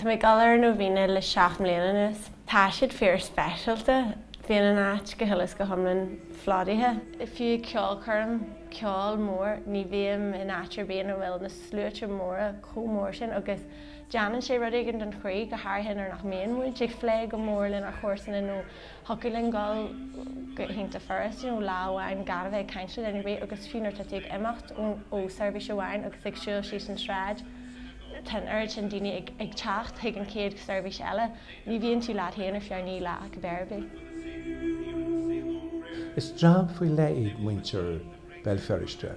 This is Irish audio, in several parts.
Tá mé ag dul ar an Novena le 7 mbliana anuas. Tá siad fíor speisialta. Bíonn an áit go huile is go hiomlán plódaithe. Fiú ag ceolchoirm ceoil mór ní bhím in áit ar bith ina bhfuil na sluaite móra chomh mór sin agus déanann sé rud éigin don chroí, go háirithe nuair nach mbíonn muid ag plé go mór lenár chomharsana nó thiocfadh linn dul go hiontach furast you know lá amháin gan a bheith ag caint le duine ar bith agus fiú nuair atá tú ag imeacht ó seirbhís amháin agus ag siúl síos an tsráid tá an oiread sin daoine ag ag teacht chuig an chéad seirbhís eile, ní bhíonn tú leat féin ar feadh ní lá cibé ar bith. Is dream faoi leith iad muintir Bhéal Feirste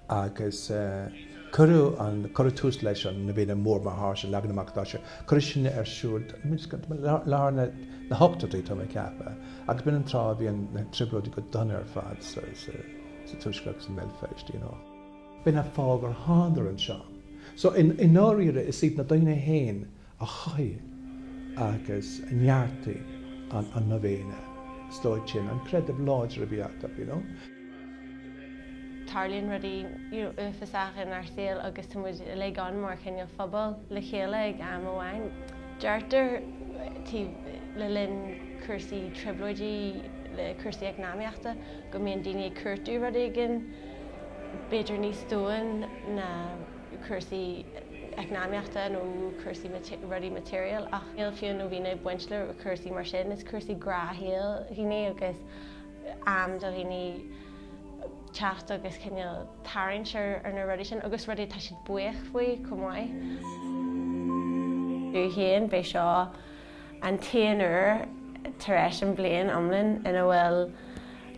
agus cuireadh an, cuireadh tús leis an Novena mór mar atá sé, leagan amach atá sé, cuireadh sin ar siúl lár na na hochtóidí tá mé ag ceapadh agus b'in an tráth a bhí an na trioblóidí go dona ar fad sa sa sa Tuaisceart agus i mBéal Feirste you know. B'in an fáth gur thánadar anseo. So i ndáiríre is iad na daoine féin a chothaigh agus a neartaigh an an Novena. Is dóigh sin an creideamh láidir a bhí acu, you know. Tarlaíonn rudaí you know uafásacha inár saol agus tá muid uilig ann mar chineál phobal le chéile ag am amháin. Deirtear taobh le linn cúrsaí trioblóidí le cúrsaí eacnamaíochta go mbíonn daoine ag cuartú rud éigin b'fhéidir níos domhain ná cúrsaí eacnamaíochta nó cúrsaí rudaí material ach níl fiú an Novena ag baint le cúrsaí mar sin, is cúrsaí gnáthshaoil dhaoine agus am do dhaoine teacht agus cineál tarraingt ar na rudaí sin agus rudaí atá siad buíoch faoi chomh maith. Dom féin, b'é seo an t-aon uair tar éis an bhliain iomlán ina bhfuil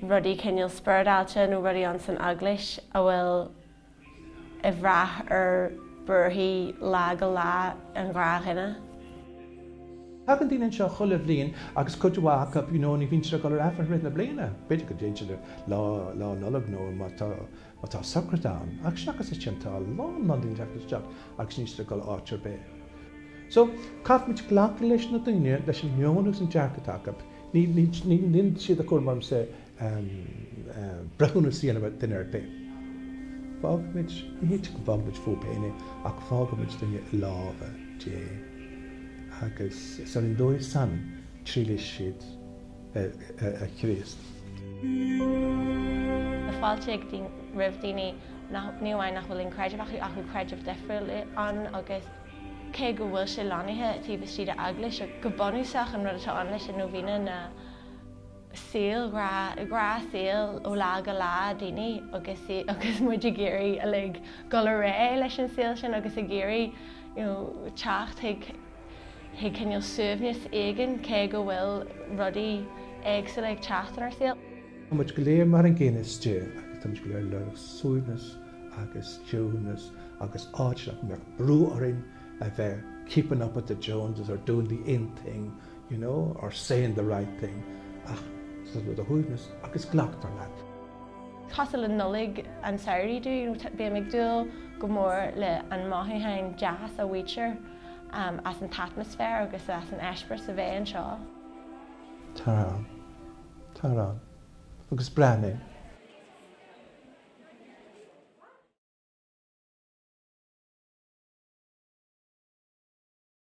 rudaí cineál spioradálta nó rudaí ann san eaglais a bhfuil ag brath ar buarthaí lá go lá an ghnáthdhuine. Tagann daoine anseo chuile bhliain agus cuid mhaith acu you know ní bhíonn siad ag dul ar Aifreann i rith na bliana. B'fhéidir go dtéann siad lá lá Nollag nó má tá má tá socraid ann ach seachas é sin tá a lán lán daoine ag teacht isteach agus níl siad ag dul áit ar bith. So caithfimid glacadh leis na daoine, leis an meon agus an dearcadh atá acu. Ní ní ní níl sé de chúram ormsa breithiúnas a dhéanamh ar duine ar bith. Fágfaimid, ní hé go bhfágfaimid fúthu féin é, ach fágfaimid daoine i lámha Dé. Agus is ar an dóigh san triailfidh siad a Chríost. Tá fáilte ag roimh daoine nach, ní amháin nach bhfuil aon creideamh acu ach bhfuil creideamh difriúil ann agus cé go bhfuil sé lonnaithe taobh istigh d'eaglais, go bunúsach an rud atá ann leis an Novena ná saol, gnáthshaol ó lá go lá daoine agus agus muid ag iarraidh uilig dul ar aghaidh leis an saol sin agus ag iarraidh you know teacht chuig chuig cineál suaimhneas éigin cé go bhfuil rudaí éagsúla ag teacht inár saol. Tá muid go léir mar an gcéanna istigh agus tá muid go léir ag lorg suaimhneas agus ciúnas agus áit nach mbeadh brú orainn a bheith keeping up with the Joneses or doing the in thing you know, or saying the right thing, ach tá tú i do shuaimhneas agus glactar leat. Cosúil le Nollaig an tsamhraidh do, you know, bím ag dúil go mór le an mothúcháin deas a bhfaightear as an t-atmaisféar agus as an eispéireas a bheith anseo. Tar ann. Tar ann. Agus breathnaigh.